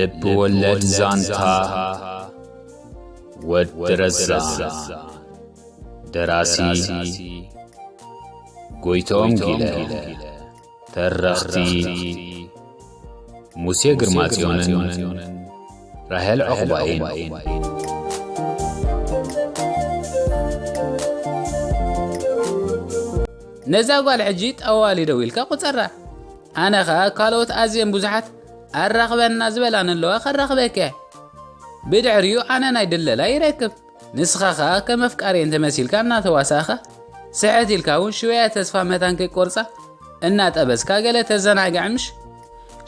ልብ ወለድ ዛንታ ወዲ ረዛ። ደራሲ ጎይቶም ጊለ። ተረኽቲ ሙሴ ግርማጽዮንን ራሄል ዑቕባይን። ነዛ ጓል ሕጂ ጠዋሊ ደው ኢልካ ቁጸራ። ኣነ ኸኣ ካልኦት ኣዝየን ብዙሓት ኣራኽበና ዝበላን ኣለዋ ከራኽበኪ እየ። ብድሕሪኡ ኣነ ናይ ድለላ ይረክብ። ንስኻ ኸኣ ከም ኣፍቃሪ እንተመሲልካ እናተዋሳእኻ፣ ስሕት ኢልካ እውን ሽወያ ተስፋ መታን ከይቆርጻ እናጠበስካ ገለ ተዘናግዐ ምሽ?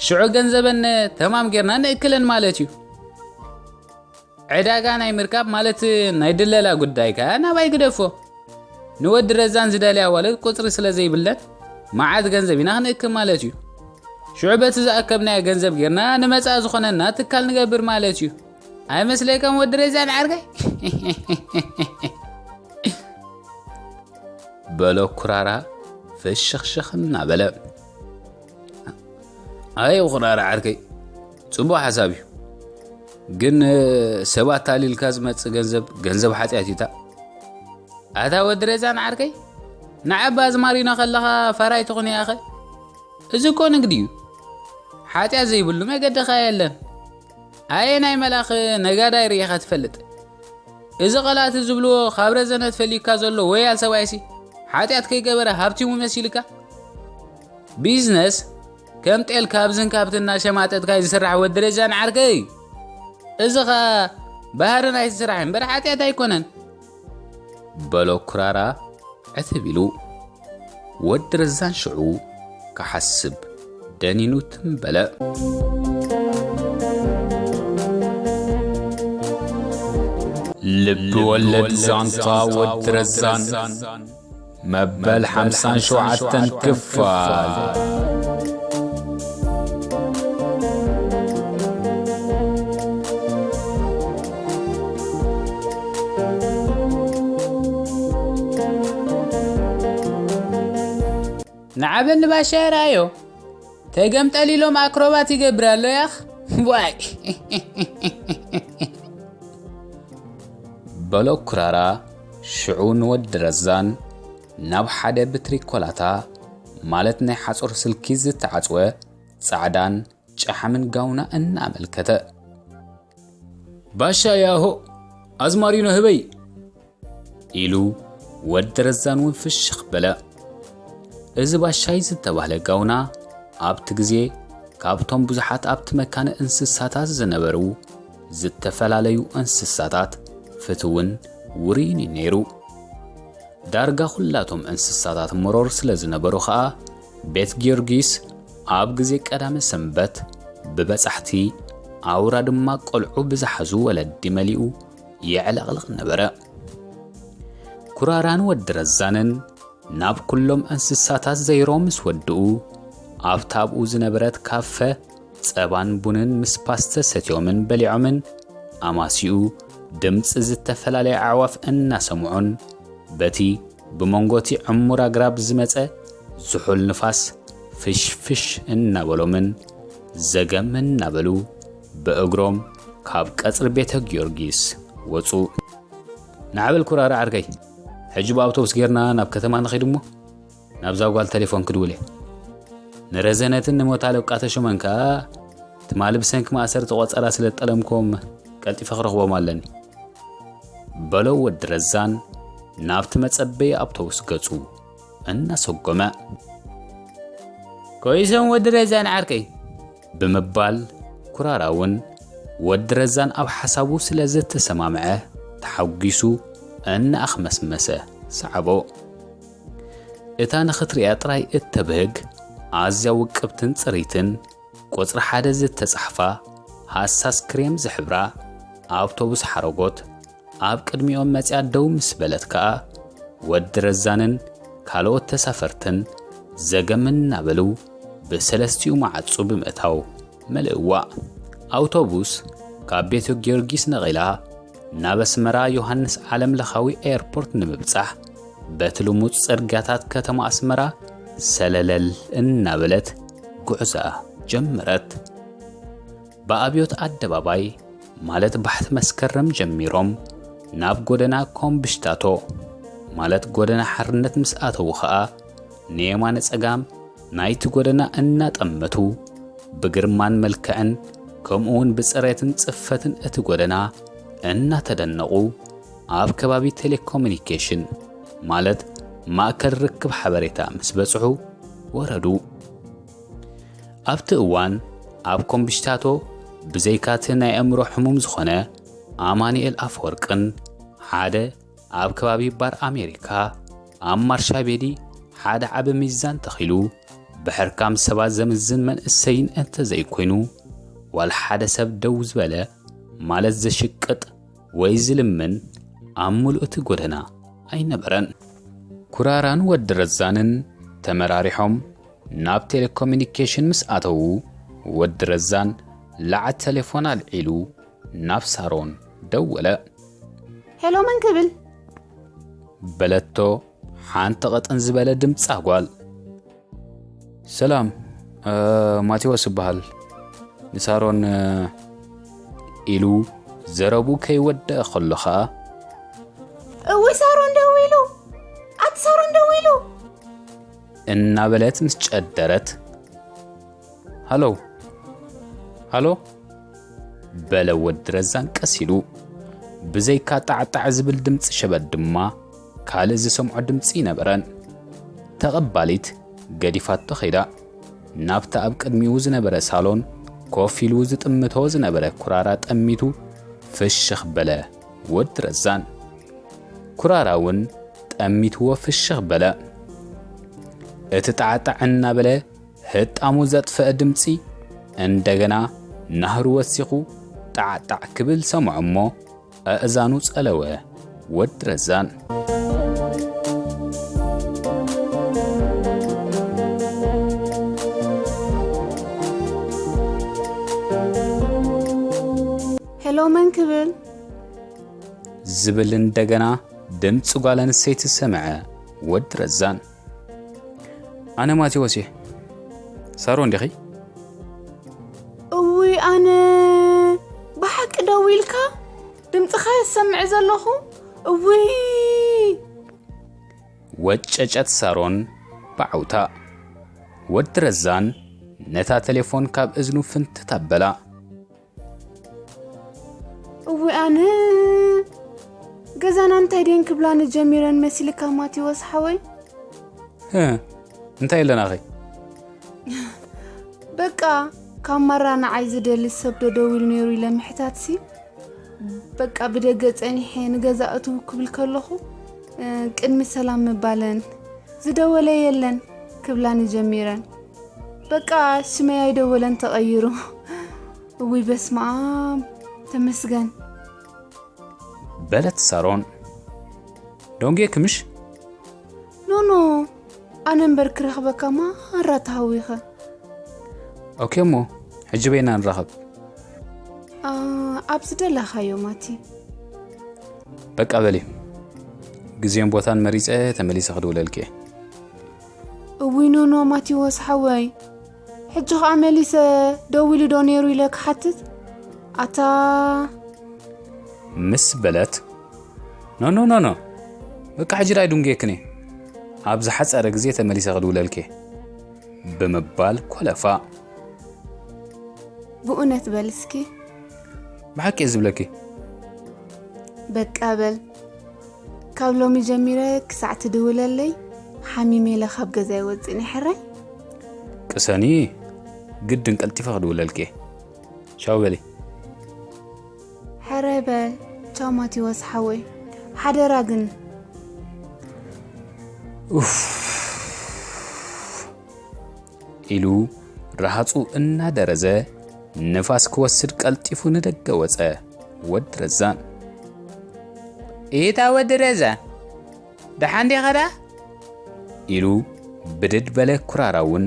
ሽዑ ገንዘበን ተማም ጌርና ንእክለን ማለት እዩ። ዕዳጋ ናይ ምርካብ ማለት ናይ ድለላ ጉዳይ ከኣ ናባይ ግደፎ። ንወዲ ረዛን ዝደልያ ኣዋልድ ቁጽሪ ስለ ዘይብለን መዓት ገንዘብ ኢና ክንእክብ ማለት እዩ። ሽዑ በቲ ዝኣከብናዮ ገንዘብ ጌርና ንመጻኢ ዝኾነና ትካል ንገብር ማለት እዩ። ኣይመስለካን ወዲ ረዛን ዓርከይ? በሎ ኩራራ ፍሽኽሽኽ እናበለ። ኣይ ኩራራ ዓርከይ፣ ጽቡቕ ሓሳብ እዩ። ግን ሰባት ኣታሊልካ ዝመጽእ ገንዘብ፣ ገንዘብ ሓጢኣት እዩ እታ። ኣታ ወዲ ረዛን ዓርከይ፣ ንዓባ ኣዝማሪኖ ከለኻ ፈራይ ትኹን እያኸ? እዚ እኮ ንግዲ እዩ። ሓጢኣት ዘይብሉ መገዲ ኸኣ የለን። ኣየ ናይ መልኣኽ ነጋዳይ ርኢኻ ትፈልጥ? እዚ ቐላእቲ ዝብልዎ ካብ ረዘነ ተፈልዩካ ዘሎ ወያል ሰብኣይሲ ሓጢኣት ከይገበረ ሃብቲሙ መሲልካ? ቢዝነስ ከም ጤል ካብዝን ካብትን እናሸማጠጥካ እዩ ዝስራሕ ወዲ ረዛን ዓርከይ። እዚ ኸኣ ባህሪ ናይቲ ስራሕ እምበር ሓጢኣት ኣይኮነን። በሎ ኩራራ ዕትብ ኢሉ። ወዲ ረዛን ሽዑ ክሓስብ ደኒኑ ትም በለ። ልቢ ወለድ ዛንታ ወዲ ረዛን መበል ሓምሳን ሸውዓተን ክፋል። ንዓበኒ ባሻ የርኣዮ። ተገምጠል ኢሎም ኣክሮባት ይገብር ኣሎ ያኽ። ዋይ። በሎ ኩራራ ሽዑ ንወዲ ረዛን ናብ ሓደ ብትሪኮላታ ማለት ናይ ሓጹር ስልኪ ዝተዓጽወ ጻዕዳን ጨሓምን ጋውና እናኣመልከተ። ባሻ ያሆ፣ ኣዝማሪኖ ህበይ ኢሉ ወዲ ረዛን እውን ፍሽኽ በለ። እዚ ባሻይ ዝተባህለ ጋውና ኣብቲ ግዜ ካብቶም ብዙሓት ኣብቲ መካነ እንስሳታት ዝነበሩ ዝተፈላለዩ እንስሳታት ፍትውን ውሩይን እዩ ነይሩ። ዳርጋ ኩላቶም እንስሳታት መሮር ስለ ዝነበሩ ኸኣ ቤት ጊዮርጊስ ኣብ ግዜ ቀዳመ ሰንበት ብበጻሕቲ ኣውራ ድማ ቆልዑ ብዝሓዙ ወለዲ መሊኡ የዕለቕልቕ ነበረ። ኩራራን ወዲ ረዛንን ናብ ኩሎም እንስሳታት ዘይሮ ምስ ወድኡ ኣብታ ኣብኡ ዝነበረት ካፈ ጸባን ቡንን ምስ ፓስተ ሰትዮምን በሊዖምን ኣማሲኡ ድምጺ ዝተፈላለያ ኣዕዋፍ እናሰምዑን በቲ ብመንጎቲ ዕሙር ኣግራብ ዝመጸ ዝሑል ንፋስ ፍሽፍሽ እናበሎምን ዘገም እናበሉ ብእግሮም ካብ ቀጽሪ ቤተ ጊዮርጊስ ወጹ። ንዓበል ኩራራ ዓርከይ፣ ሕጂ ብኣውቶቡስ ጌርና ናብ ከተማ ንኸይድ እሞ ናብዛ ጓል ተሌፎን ክድውል እየ። ንረዘነትን ንሞታ ለቃ ተሾመን ከኣ ትማሊ ብሰንኪ ማእሰርቲ ቆጸራ ስለ ዝጠለምኩም ቀልጢፈ ክረኽቦም ኣለኒ። በሎ ወዲ ረዛን ናብቲ መጸበዪ ኣውቶቡስ ገጹ እናሰጎመ። ኮይሶም ወዲ ረዛን ዓርከይ ብምባል ኩራራ እውን ወዲ ረዛን ኣብ ሓሳቡ ስለ ዝተሰማምዐ ተሓጒሱ እናኣኽመስመሰ ሰዓቦ። እታ ንኽትሪኣ ጥራይ እተብህግ ኣዝያ ውቅብትን ጽርይትን ቁጽሪ ሓደ ዝተጻሕፋ ሃሳስ ክሬም ዝሕብራ ኣውቶቡስ ሓረጎት ኣብ ቅድሚኦም መጺኣ ደው ምስ በለት ከኣ ወዲ ረዛንን ካልኦት ተሳፈርትን ዘገም እናበሉ ብሰለስቲኡ መዓጹ ብምእታው መልእዋ። ኣውቶቡስ ካብ ቤተ ጊዮርጊስ ነቒላ ናብ ኣስመራ ዮሃንስ ዓለም ለኻዊ ኤርፖርት ንምብጻሕ በቲ ልሙጽ ጽርግያታት ከተማ ኣስመራ ሰለለል እናበለት ጉዕዛ ጀመረት። ብኣብዮት ኣደባባይ ማለት ባሕቲ መስከረም ጀሚሮም ናብ ጎደና ኮምብሽታቶ ማለት ጎደና ሓርነት ምስ ኣተዉ ኸኣ ንየማነ ጸጋም ናይቲ ጎደና እናጠመቱ ብግርማን መልክዕን ከምኡውን ብጽሬትን ጽፈትን እቲ ጎደና እናተደነቑ ኣብ ከባቢ ቴሌኮሙኒኬሽን ማለት ማእከል ርክብ ሓበሬታ ምስ በጽሑ ወረዱ። ኣብቲ እዋን ኣብ ኮምብሽታቶ ብዘይካቲ ናይ ኣእምሮ ሕሙም ዝኾነ ኣማኑኤል ኣፈወርቅን ሓደ ኣብ ከባቢ ባር ኣሜሪካ ኣብ ማርሻቤዲ ሓደ ዓቢ ሚዛን ተኺሉ ብሕርካም ሰባት ዘምዝን መንእሰይን እንተዘይኮይኑ ዋላ ሓደ ሰብ ደው ዝበለ ማለት ዘሽቅጥ ወይ ዝልምን ኣብ ምሉእ እቲ ጎደና ኣይነበረን። ኩራራን ወዲ ረዛንን ተመራሪሖም ናብ ቴሌኮሙኒኬሽን ምስ ኣተዉ ወዲ ረዛን ላዕት ቴሌፎን ኣልዒሉ ናብ ሳሮን ደወለ። ሄሎ፣ መን ክብል? በለቶ ሓንቲ ቐጥን ዝበለ ድምጻ ጓል። ሰላም፣ ማቴዎስ እበሃል። ንሳሮን ኢሉ ዘረብኡ ከይወደአ ከሎ ኸኣ እውይ ሳሮን ደዊሉ፣ ኣቲ ሳሮን ደዊሉ እናበለት ምስ ጨደረት ሃሎ ሃሎ በለ ወዲ ረዛን ቀስ ኢሉ። ብዘይካ ጣዕጣዕ ዝብል ድምጺ ሸበት ድማ ካልእ ዝሰምዖ ድምጺ ይነበረን። ተቐባሊት ገዲፋቶ ኸይዳ ናብቲ ኣብ ቅድሚኡ ዝነበረ ሳሎን ኮፍ ኢሉ ዝጥምቶ ዝነበረ ኩራራ ጠሚቱ ፍሽኽ በለ ወዲ ረዛን። ኩራራ እውን ጠሚትዎ ፍሽኽ በለ። እቲ ጣዕጣዕ እናበለ ህጣሙ ዘጥፈአ ድምጺ እንደገና ናህሩ ወሲኹ ጣዕጣዕ ክብል ሰምዖ እሞ ኣእዛኑ ጸለወ ወዲ ረዛን። ሄሎ መን ክብል? ዝብል እንደገና ድምጺ ጓል ኣንስተይቲ ሰምዐ ወዲ ረዛን። ኣነ ማቴዎስ እየ። ሳሮን ዲኺ? እውይ ኣነ ብሓቂ ደዊልካ ድምፅኻ የሰምዕ ዘለኹ። እውይ ወጨጨት ሳሮን ብዓውታ። ወዲ ረዛን ነታ ቴሌፎን ካብ እዝኑ ፍንትት ኣበላ። እውይ ኣነ ገዛና እንታይ ደን ክብላኒ ጀሚረን መሲልካ ማቴዎስ ሓወይ? ህ እንታይ ኣለናኺ? በቃ ካብ ማራ ንዓይ ዝደሊ ሰብ ዶ ደዊሉ ነይሩ ኢለ ምሕታትሲ በቃ ብደገ ጸኒሐ ንገዛ እትው ክብል ከለኹ ቅድሚ ሰላም ምባለን ዝደወለ የለን ክብላኒ ጀሚረን። በቃ ሽመይ ኣይደወለን ተቐይሩ። እውይ በስመኣም ተመስገን። በለት ሳሮን። ዶንጌ ክምሽ? ኖኖ ኣነ እምበር ክረኽበካ ማራ ተሃዊኸ። ኦኬ እሞ ሕጂ በይና ንራኸብ። ኣብ ዝደለኻዮ ማቲ። በቃ በሊ ግዜን ቦታን መሪፀ ተመሊሰ ክድውለልኪ እየ። እውይ ኖኖ ማቴዎስ ሓወይ ሕጂ ኸዓ መሊሰ ደዊሉ ዶ ነይሩ ኢለ ክሓትት ኣታ ምስ በለት ኖኖ ኖኖ በቃ ሕጂ ዳይ ዱንጌክኒ ኣብ ዝሓፀረ ግዜ ተመሊሰ ክድውለልኪ ብምባል ኮለፋ። ብእውነት በል እስኪ። ብሓቂ እየ ዝብለኪ። በቃ በል ካብ ሎሚ ጀሚረ ክሳዕ ትድውለለይ ሓሚመ ኢለ ካብ ገዛ ይወፅእ ናይ ሕራይ። ቅሰኒ ግድን ቀልጢፈ ክድውለልኪ እየ። ቻው በሊ። ሕራይ በል ቻው ማቴዎስ ሓወይ ሓደራ ግን። ኡፍ ኢሉ ረሃፁ እናደረዘ ንፋስ ክወስድ ቀልጢፉ ንደገ ወፀ። ወዲ ረዛን። ኢታ ወዲ ረዛን ደሓን ዲኻ ደኣ? ኢሉ ብድድ በለ ኩራራ እውን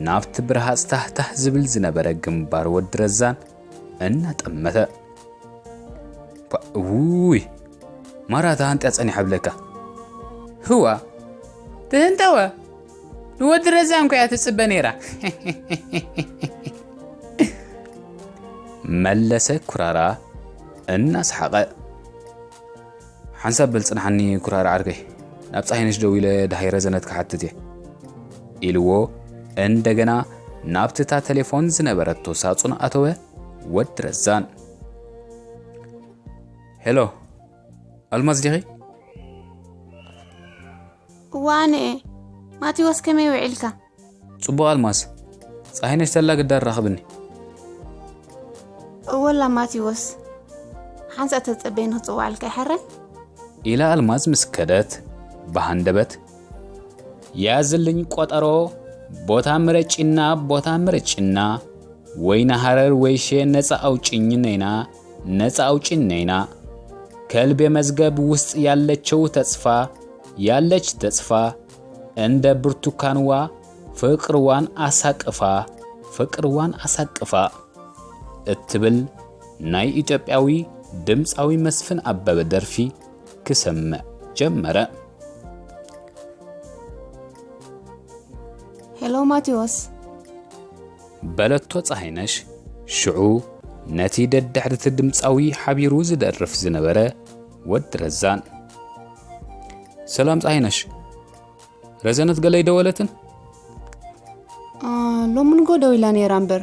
ናብቲ ብርሃፅ ታህታህ ዝብል ዝነበረ ግንባር ወዲ ረዛን እናጠመተ። ባ- ውይ ማራ ተሃንጥያ ጸኒሓ ብለካ። ህዋ ትህንጠወ ንወዲ ረዛን ኮያ ትጽበ ነይራ። መለሰ ኩራራ እናሰሓቐ። ሓንሳብ በል ጽንሓኒ ኩራራ ዓርከይ፣ ናብ ጸሃይነሽ ደዊለ ደሃይ ረዘነት ክሓትት እየ ኢልዎ እንደገና ናብቲ እታ ቴሌፎን ዝነበረቶ ሳጹን ኣተወ። ወዲ ረዛን። ሄሎ፣ ኣልማዝ ዲኺ? እዋ ኣነ እየ። ማቴዎስ ከመይ ውዒልካ? ጽቡቕ ኣልማዝ፣ ጸሃይነሽ ተላ ግዳ ኣራኽብኒ። እወላ ማቴዎስ፣ ሓንሳእ ተጸበይኒ ክጽዋዓልካ ይሓራይ? ኢላ ኣልማዝ ምስ ከደት ብሃንደበት፣ ያዝልኝ ቆጠሮ፣ ቦታ ምረጭና፣ ቦታ ምረጭና፣ ወይና ሀረር ወይሼ ነፃ አውጭኝ ነይና፣ ነፃ አውጭኝ ነይና። ከልቤ መዝገብ ውስጥ ያለችው ተጽፋ፣ ያለች ተጽፋ፣ እንደ ብርቱካንዋ ፍቅርዋን አሳቅፋ፣ ፍቅርዋን አሳቅፋ እትብል ናይ ኢትዮጵያዊ ድምፃዊ መስፍን ኣበበ ደርፊ ክሰምዕ ጀመረ። ሄሎ ማቴዎስ። በለቶ ፀሃይነሽ ሽዑ ነቲ ደድሕርቲ ድምፃዊ ሓቢሩ ዝደርፍ ዝነበረ ወዲ ረዛን። ሰላም ፀሃይነሽ፣ ረዘነት ገለ ኣይደወለትን? ሎሚ ንጎ ደዊላ ነይራ እምበር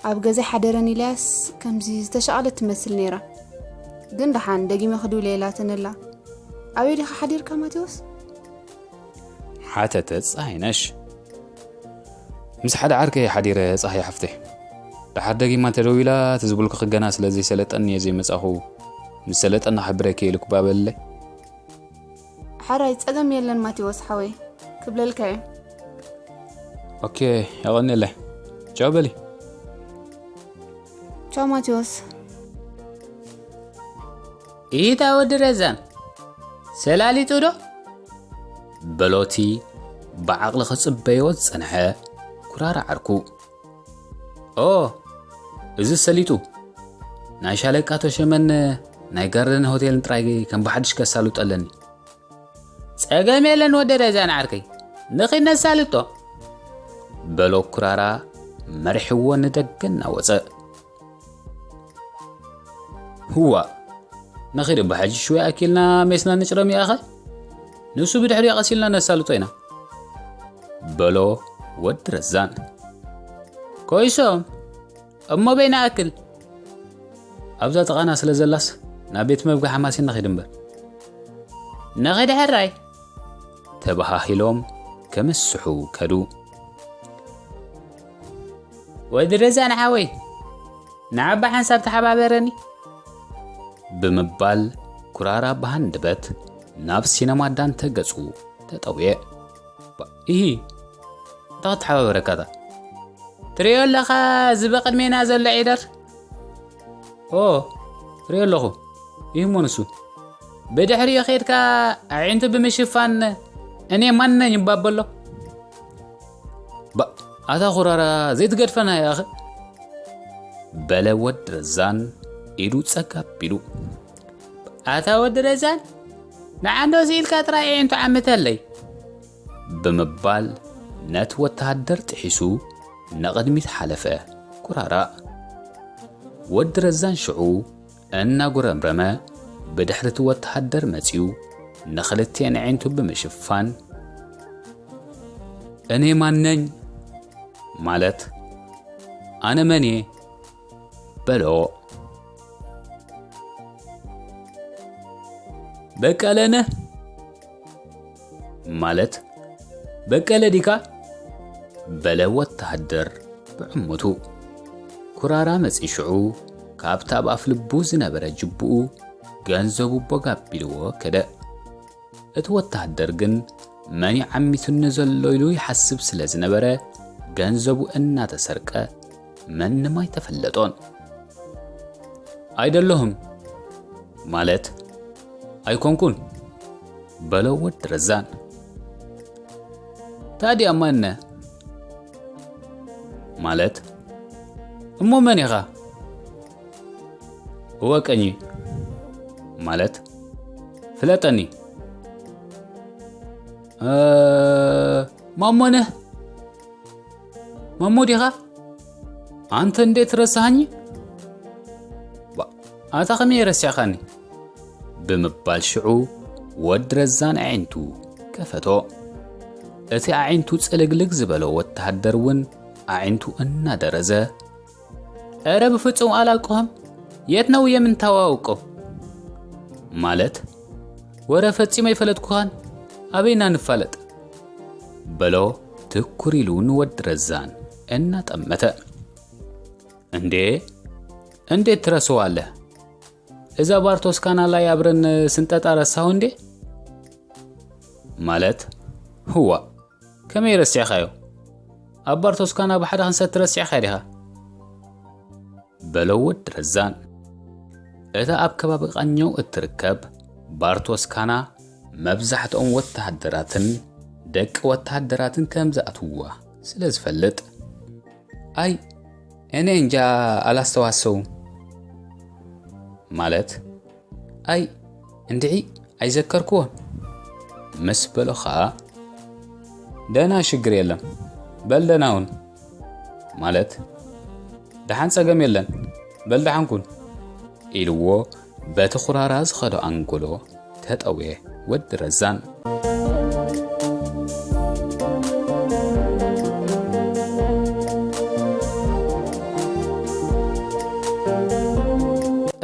ኣብ ገዛ ሓደረን ኢልያስ ከምዚ ዝተሻቐለት ትመስል ነይራ። ግን ደሓን ደጊመ ክድውል የላትን ኣላ። ኣበይ ዲኻ ሓዲርካ ማቴዎስ? ሓተተት ፀሃይነሽ። ምስ ሓደ ዓርከይ ሓዲረ ፀሃይ ሓፍተይ። ደሓር ደጊማ ተደዊላ እቲ ዝብልኩ ክገና ስለ ዘይሰለጠኒ እየ ዘይመፃኹ። ምስ ሰለጠና ክሕብረኪ ኢልኩ ባበለይ። ሓራይ ጸገም የለን ማቴዎስ ሓወይ ክብለልካ እየ። ኦኬ፣ የቐንየለይ። ቻው በሊ። ቻው ማቴዎስ። ኢታ ወዲ ረዛን ሰላሊጡ ዶ? በሎቲ ብዓቕሊ ክጽበዮ ዝጸንሐ ኩራራ ዓርኩ። ኦ፣ እዚ ሰሊጡ። ናይ ሻለቃ ተሸመን ናይ ጋርደን ሆቴልን ጥራይ ከም ብሓድሽ ከሳልጦ ኣለኒ። ጸገም የለን ወዲ ረዛን ዓርከይ፣ ንኺድ ነሳልጦ። በሎ ኩራራ መሪሕዎ ንደገ እናወጸ። ህዋ፣ ንኺድ እባ ሕጂ ሽወይ ኣኪልና ሜስና ንጭረም ይኣኸ። ንሱ ብድሕሪኡ ቀሲልና ነሳልጦ ኢና። በሎ ወዲ ረዛን። ኮይሶም፣ እሞ በይ ንኣክል። ኣብዛ ጥቓና ስለ ዘላስ ናብ ቤት መግቢ ሓማሴን ንኺድ እምበር። ንኺድ ሕራይ። ተበሃሂሎም ከምስሑ ከዱ። ወዲ ረዛን ሓወይ፣ ንዓባ ሓንሳብ ተሓባበረኒ። ብምባል ኩራራ ብሃንደበት ናብ ሲነማ ዳንተ ገጹ ተጠውየ። ባ-፣ ኢሂ፣ እንታይ ክትሓባበረካ እታ? ትርእዮ ኣለኻ እዚ ብቕድሜና ዘሎ ዒደር? ኦ፣ ርእዮ ኣለኹ። ኢሂ እሞ ንሱ። ብድሕሪኡ ኬድካ ኣዒንቱ ብምሽፋን እኔ ማን ነኝ እባ በሎ። ባ-፣ ኣታ ኩራራ ዘይትገድፈና ያኸ? በለ ወዲ ረዛን ኢዱ ጸግ ኣቢሉ። ኣታ ወዲ ረዛን፣ ንዓንዶ ስኢልካ ጥራይ ኣዒንቱ ዓምተለይ። ብምባል ነቲ ወተሃደር ጥሒሱ ንቕድሚት ሓለፈ። ኩራራ። ወዲ ረዛን ሽዑ እናጉረምረመ ብድሕሪ እቲ ወተሃደር መጺኡ ንኽልቲኤን ኣዒንቱ ብምሽፋን፣ እኔ ማን ነኝ? ማለት፣ ኣነ መን እየ? በሎ። በቀለ ነህ? ማለት፣ በቀለ ዲካ? በለ ወተሃደር ብዕሙቱ። ኩራራ መጺ ሽዑ ካብቲ ኣብ ኣፍ ልቡ ዝነበረ ጅብኡ ገንዘቡ ቦግ ኣቢልዎ ከደ። እቲ ወተሃደር ግን መን እዩ ዓሚቱኒ ዘሎ ኢሉ ይሓስብ ስለ ዝነበረ፣ ገንዘቡ እናተሰርቀ መንም ኣይተፈለጦን። ኣይደለሁም፣ ማለት ኣይኮንኩን፣ በሎ ወዲ ረዛን። ታዲያ ማነ? ማለት እሞ መን ኢኻ? እወቀኒ፣ ማለት ፍለጠኒ። እ፣ ማሞ ነህ? ማሞ ዲኻ? አንተ እንዴት ረሳኸኝ? ኣታ ከመይ ረሲዕኻኒ? ብምባል ሽዑ ወዲ ረዛን ኣዒንቱ ከፈቶ። እቲ ኣዒንቱ ጽልግልግ ዝበሎ ወተሃደር እውን ኣዒንቱ እናደረዘ፣ "ኧረ ብፍጹም ኣላውቅኹም፣ የት ነው የምንተዋውቀው?" ማለት፣ "ወረ ፈጺመ ኣይፈለጥኩኻን፣ ኣበይና ንፋለጥ?" በሎ ትኩር ኢሉ ንወዲ ረዛን እናጠመተ። "እንዴ፣ እንዴት ትረስዋለህ? እዛ ባር ቶስካና ላይ አብረን ስንጠጣ ረሳሁ እንዴ?" ማለት፣ "ህዋ፣ ከመይ ረሲዕካዮ? ኣብ ባር ቶስካና ብሓደ ክንሰቲ ረሲዕካ ዲኻ?" በሎ ወዲ ረዛን። እታ ኣብ ከባቢ ቃኘው እትርከብ ባር ቶስካና መብዛሕትኦም ወተሃደራትን ደቂ ወተሃደራትን ከም ዝኣትውዋ ስለ ዝፈልጥ፣ "ኣይ፣ እኔ እንጃ፣ አላስተዋሰውም" ማለት፣ "ኣይ፣ እንድዒ ኣይዘከርክዎን" ምስ በሎ ኸኣ፣ "ደህና፣ ሽግር የለም፣ በል ደህና ሁን" ማለት፣ "ደሓን፣ ጸገም የለን፣ በል ደሓን ኩን" ኢልዎ በቲ ኩራራ ዝኸዶ ኣንጎሎ ተጠውየ ወዲ ረዛን።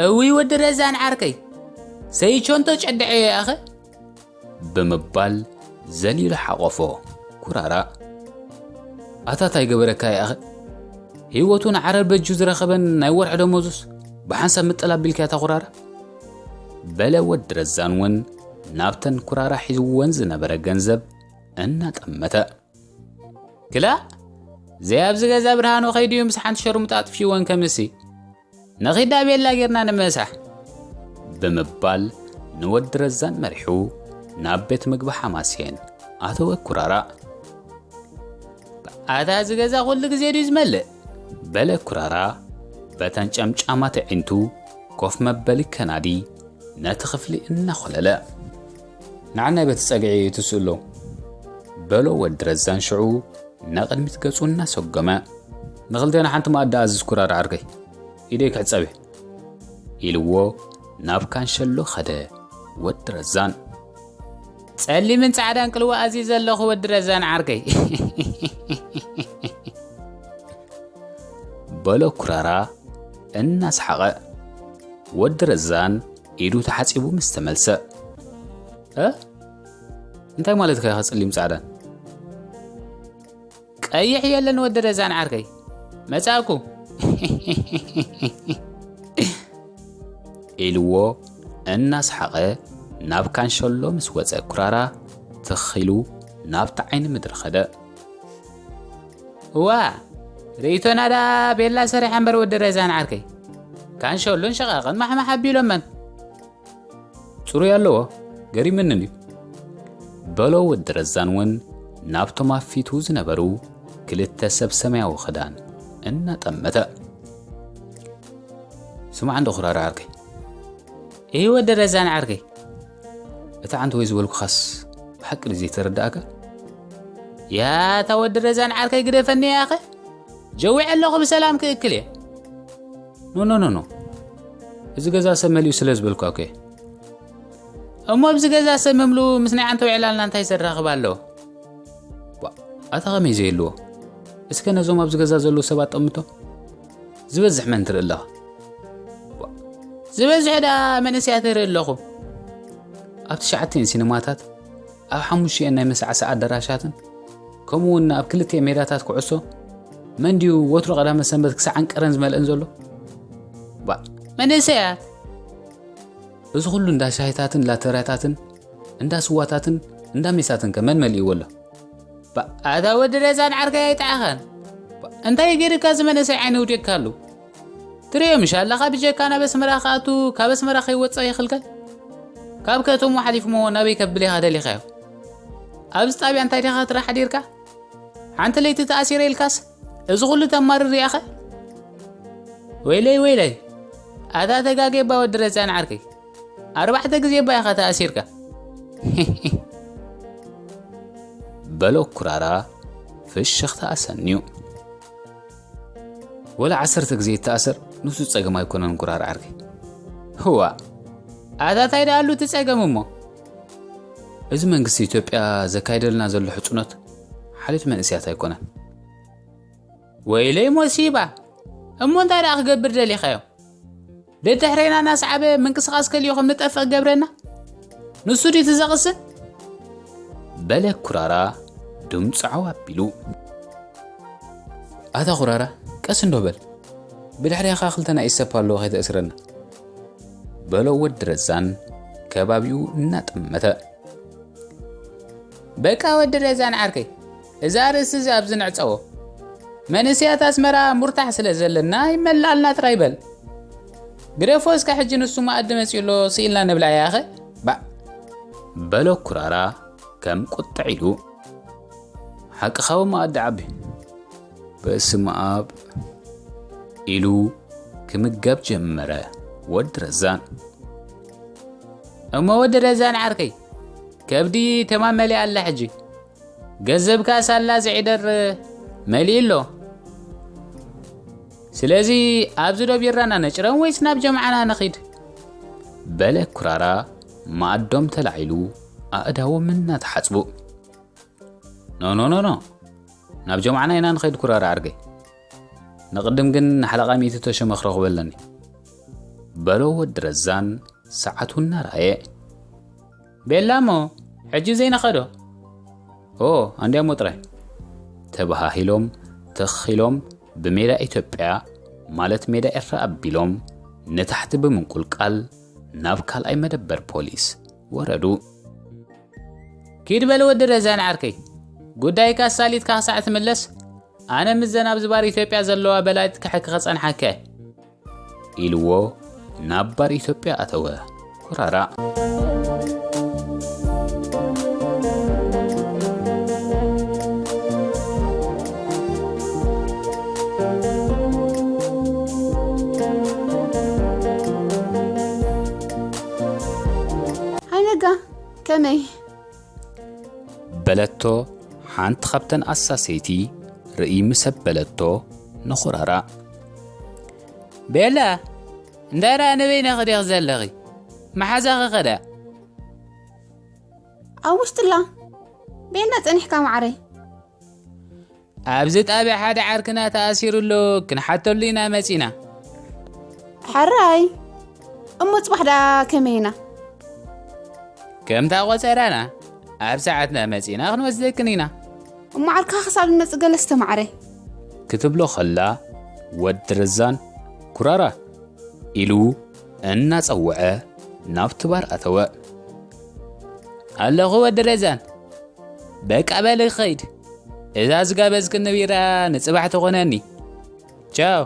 "እውይ ወዲ ረዛን ዓርከይ፣ ሰይቾንቶ ጨድዐ ኣኸ?" ብምባል ዘሊሉ ሓቆፎ ኩራራ። "ኣታ ታይ ገበረካ ይኣኸ? ህይወቱ ንዓረር በጁ ዝረኸበን ናይ ወርሒ ደሞዙስ ብሓንሳብ ምጥል ኣቢልካ እታ ኩራራ?" በለ ወዲ ረዛን እውን ናብተን ኩራራ ሒዝወን ዝነበረ ገንዘብ እናጠመተ። "ክላ፣ ዘይ ኣብዚ ገዛ ብርሃኑ ከይድዩ ምስ ሓንቲ ሸርሙጣ ኣጥፊወን ከምሲ። ንኺዳ ቤላ ጌርና ንምሳሕ" ብምባል ንወዲ ረዛን መሪሑ ናብ ቤት ምግቢ ሓማሴን ኣተወ ኩራራ። "ኣታ እዚ ገዛ ኩሉ ግዜ ድዩ ዝመልእ?" በለ ኩራራ በተን ጨምጫማት ኣዒንቱ ኮፍ መበሊ ከናዲ ነቲ ክፍሊ እናኾለለ። "ንዓናይ በቲ ጸግዒ ትስእሎ" በሎ ወዲ ረዛን ሽዑ ንቕድሚት ገጹ እናሰጎመ። "ንኽልቴና ሓንቲ መኣዲ ኣዝዝ ኩራራ ዓርከይ፣ ኢደይ ክሕጸብ እየ" ኢልዎ ናብ ካንሸሎ ኸደ ወዲ ረዛን። "ጸሊምን ጻዕዳን ቅልዋ ኣዝየ ዘለኹ ወዲ ረዛን ዓርከይ" በሎ ኩራራ እናሰሓቐ። ወዲ ረዛን ኢዱ ተሓጺቡ ምስ ተመልሰ። "እ? እንታይ ማለትካ ኢኻ ጸሊም ጻዕዳን?" "ቀይሕ የለን ወዲ ረዛን ዓርከይ፣ መጻእኩ" ኢልዎ እናሰሓቐ ናብ ካንሸሎ ምስ ወጸ ኩራራ ትኽ ኢሉ ናብቲ ዓይኒ ምድሪ ኸደ። "እዋ፣ ርእይቶና ደኣ ቤላ ሰሪሓ እምበር ወዲ ረዛን ዓርከይ፣ ካንሸሎን ሸቓቕን ማሕማሕ ኣቢሎመን" "ጽሩይ ኣለዎ፣ ገሪምንን እዩ" በሎ ወዲ ረዛን እውን ናብቶም ኣብ ፊቱ ዝነበሩ ክልተ ሰብ ሰማያዊ ኽዳን እናጠመተ። "ስማዕ እንዶ ኩራራ ዓርከይ" "እሂ ወዲ ረዛን ዓርከይ" "እቲ ዓንተ ወይ ዝበልኩኻስ ብሓቂ ድዩ ዘይተረድኣካ?" "ያታ ወዲ ረዛን ዓርከይ ግደፈኒ ያኸ፣ ጀዊዐ ኣለኹ ብሰላም ክእክል እየ" "ኖ ኖ ኖ ኖ፣ እዚ ገዛ ሰብ መሊኡ ስለ ዝበልኩ ኣኮ እየ" "እሞ ኣብዚ ገዛ ሰብ ምምልኡ ምስ ናይ ዓንተ ውዕላልና እንታይ ዘራኽብ ኣለዎ?" "ዋ፣ ኣታ ኸመይ ዘየልዎ? እስከ ነዞም ኣብዚ ገዛ ዘለዉ ሰባት ጠምቶም። ዝበዝሕ መን ትርኢ ኣለኻ?" "ዋ፣ ዝበዝሕ ደኣ መንእሰያት እርኢ ኣለኹ። ኣብ ትሽዓተን ሲኒማታት፣ ኣብ ሓሙሽተን ናይ መሳዕሳዕ ኣዳራሻትን፣ ከምኡ እውን ኣብ ክልተ ሜዳታት ኩዕሶ፣ መን ድዩ ወትሩ ቀዳመ ሰንበት ክሳዕ ኣንቀረን ዝመልአን ዘሎ? ባ፣ መንእሰያት!" "እዚ ኩሉ እንዳ ሻሂታትን ላተራታትን እንዳ ስዋታትን እንዳ ሜሳትን ከ መን መሊእዎ ኣሎ?" ባ፣ ኣታ ወዲ ረዛን ዓርከይ ኣይጠዓኻን። ባ፣ እንታይ ገይርካ እዚ መንእሰይ ዓይኒ ውዲቕካሉ? ትርእዮ ምሽ ኣለኻ ብጀካ ናብ ኣስመራ ክኣቱ፣ ካብ ኣስመራ ከይወጽእ ይኽልከል? ካብ ከተሙ ሓሊፉሞ ናበይ ከብል ኢኻ ደሊኻዮ? ኣብዚ ጣብያ እንታይ ዲኻ ትራሕ ሓዲርካ? ሓንቲ ለይቲ ተኣሲረ ኢልካስ እዚ ኩሉ ተማርር ኢኻ? ወይለይ ወይለይ፣ ኣታ ተጋጌባ ወዲ ረዛን ዓርከይ፣ ኣርባዕተ ግዜ እባ ኢኻ ተኣሲርካ። በሎ ኩራራ ፍሽኽታ ኣሰንዩ። ወላ ዓሰርተ ግዜ ይተኣሰር፣ ንሱ ጸገም ኣይኮነን ኩራራ ዓርከይ። ህዋ ኣታታይ ደኣሉ እቲ ጸገም እሞ? እዚ መንግስቲ ኢትዮጵያ ዘካይደልና ዘሎ ሕጽኖት ሓልዮት መንእስያት ኣይኮነን። ወይለይ ሞሲባ! እሞ እንታይ ደኣ ክገብር ደሊኻዮ? ደድሕሬና እናሰዓበ ምንቅስቓስ ከልዮ ከም ንጠፍእ ክገብረና? ንሱ ድዩ እቲ ዘቕስን? በለ ኩራራ ድምፁ ዓው ኣቢሉ። ኣታ ኩራራ፣ ቀስ እንዶ በል። ብድሕሬኻ ክልተ ናይ ኢሰፓ ኣለዎ ከይተእስረና። በሎ ወዲ ረዛን ከባቢኡ እናጠመተ። በቃ ወዲ ረዛን ዓርከይ፣ እዛ ርእሲ እዚ ኣብዚ ንዕጸዎ። መንእስያት ኣስመራ ሙርታሕ ስለ ዘለና ይመላልና ጥራይ በል። ግደፎ እስከ ሕጂ ንሱ መኣዲ መጺኡ ኣሎ ስኢልና ንብላ ያኸ? ባእ። በሎ ኩራራ ከም ቁጥዕ ኢሉ። ሓቅኻ እሞ ኣደ ዓቢ። በስመ ኣብ ኢሉ ክምገብ ጀመረ ወዲ ረዛን። እሞ ወዲ ረዛን ዓርከይ፣ ከብዲ ተማም መሊኣ ኣላ ሕጂ። ገንዘብካ ሳላ ዝዒደር መሊኡ ኣሎ። ስለዚ ኣብዚ ዶ ቢራና ነጭረም ወይስ ናብ ጀምዓና ንኺድ? በለ ኩራራ መኣዶም ተላዒሉ ኣእዳዎም እናተሓጽቡ። ኖ፣ ኖ፣ ኖ፣ ኖ። ናብ ጀምዓና ኢና ንኸይድ ኩራራ ዓርከይ። ንቕድም ግን ንሓለቓ ሚእቲ ተሸመ ክረኽቦ ኣለኒ። በሎ ወዲ ረዛን ሰዓቱ እናረኣየ። ቤላ እሞ፣ ሕጂ ዘይንኸዶ? ኦ፣ ኣንድያሞ ጥራይ። ተበሃሂሎም፣ ተኺሎም፣ ብሜዳ ኢትዮጵያ፣ ማለት ሜዳ ኤርትራ ኣቢሎም፣ ንታሕቲ ብምንቁልቃል ናብ ካልኣይ መደበር ፖሊስ ወረዱ። ኪድ በል ወዲ ረዛን ዓርከይ፣ ጉዳይካ ኣሳሊጥካ ክሳዕ ትምለስ፣ ኣነ ምስዘን ኣብዚ ባር ኢትዮጵያ ዘለዋ በላይት ክሕኪ ክጸንሓካ እየ። ኢልዎ ናብ ባር ኢትዮጵያ ኣተወ ኩራራ። ሃይ ነጋ፣ ከመይ? በለቶ ሓንቲ ካብተን ኣሳሰይቲ ርእይ ምስ ኣበለቶ ንኹራራ። ቤላ፣ እንታይ ደኣ ንበይንኺ ዲኺ ዘለኺ? መሓዛኺ ኸ ደኣ? ኣብ ውሽጥላ ቤላ ጸኒሕካ ማዕረይ። ኣብዚ ጣብያ ሓደ ዓርክና ተኣሲሩ ኣሎ፣ ክንሓተሉ ኢና መጺና። ሕራይ። እሞ ጽባሕ ደኣ ከመይ ኢና? ከምታ ቆጸራና ኣብ ሰዓትና መጺና ክንወስደክን ኢና። እሞ ዓርካ ክሳብ ንመጽእ ገለ ስተ ማዕረይ። ክትብሎ ከላ ወዲ ረዛን ኩራራ ኢሉ እናጸውዐ ናብቲ ባር ኣተወ። ኣለኹ ወዲ ረዛን፣ በቃ በል ኸይድ፣ እዛ ዝጋበዝክኒ ቢራ ንጽባሕ ትኾነኒ። ቻው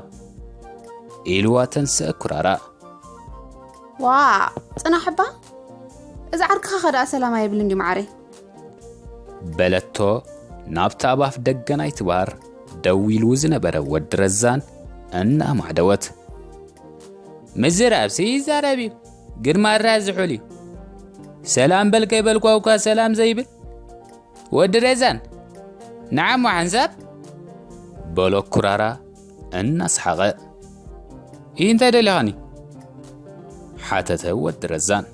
ኢልዋ ተንስአ ኩራራ። ዋ ጽናሕ እባ፣ እዚ ዓርክኻ ከ ደኣ ሰላም ኣይብልን ድዩ ማዓረይ? በለቶ ናብታ ኣብ ኣፍ ደገ ናይቲ ባር ደው ኢሉ ዝነበረ ወዲ ረዛን እናኣማዕደወት። ምዝራብሲ ይዛረብ እዩ፣ ግን ማራ ዝሑል እዩ። ሰላም በል ከይበልኳ እኳ ሰላም ዘይብል ወዲ ረዛን፣ ንዓሞ ሓንሳብ በሎ ኩራራ እናሰሓቐ። ይህ እንታይ ደሊኻኒ? ሓተተ ወዲ ረዛን።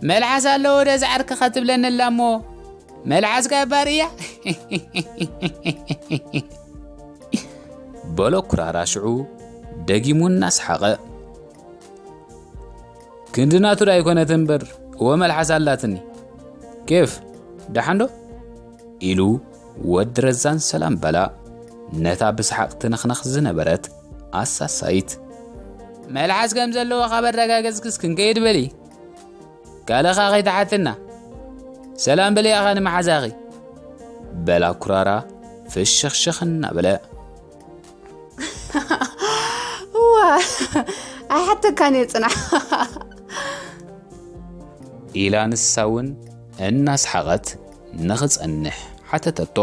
መልሓስ ኣለዎ ዶ ዝዓርክኻ ትብለኒ ኣላ እሞ፣ መልሓስ ጋባር እያ። በሎ ኩራራ ሽዑ ደጊሙ እናሰሓቐ። ክንዲ ናቱ ዶ ኣይኮነት እምበር፣ እወ መልሓስ ኣላትኒ። ኬፍ፣ ደሓን ዶ? ኢሉ ወዲ ረዛን ሰላም በላ ነታ ብሰሓቕ ትንኽነኽ ዝነበረት ኣሳሳይት። መልሓስ ከም ዘለዎ ካብ ኣረጋገጽክስ ክንከይድ በሊ። ካልኻ ከይትሓትና። ሰላም በልያኻ ንመሓዛኺ። በላ ኩራራ ፍሽኽሽኽ እናበለ። እዋ ኣይሓተካን እየ ጽናሕ። ኢላ ንሳ እውን እናስሓቐት ንኽጸንሕ ሓተተቶ።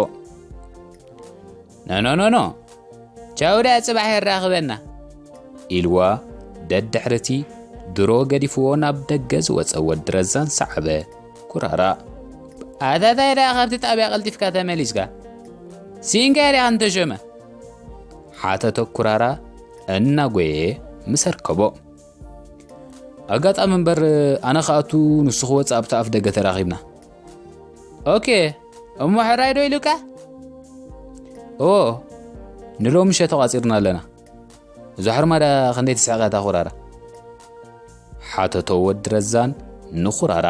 ኖኖኖኖ፣ ቻው ደኣ ጽባሕ የራኽበና። ኢልዋ ደድሕርቲ ድሮ ገዲፍዎ ናብ ደገ ዝወጸ ወዲ ረዛን ሰዓበ ኩራራ። ኣታታይ ደኣ ካብቲ ጣብያ ቀልጢፍካ ተመሊስካ? ሲኢንካ ዲኻ ንተሾመ? ሓተቶ ኩራራ እናጎየ ምስ ኣርከቦ። ኣጋጣሚ እምበር ኣነ ክኣቱ ንሱ ክወፅእ ኣብቲ ኣፍ ደገ ተራኺብና። ኦኬ፣ እሞ ሕራይ ዶ ኢሉካ? ኦ፣ ንሎሚ ምሸት ተቋፂርና ኣለና። እዛ ሕርማዳ ክንደይ ትስሕቕ እያ እታ ኩራራ? ሓተቶ ወዲ ረዛን ንኩራራ።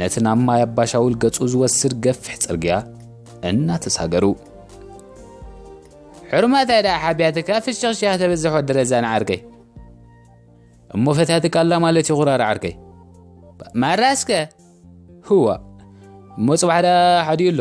ነቲ ናብ ማይ ኣባሻውል ገጹ ዝወስድ ገፊሕ ጽርግያ እናተሳገሩ። ሕርማታ ደኣ ሓቢያትካ ፍሽኽሽኽ ተበዝሕ ወዲ ረዛን ዓርከይ። እሞ ፈታትካ ኣላ ማለት እዩ ኩራራ ዓርከይ። ማራስከ? ህዋ። እሞ ጽባሕ ደኣ ሓዲኡ ኣሎ።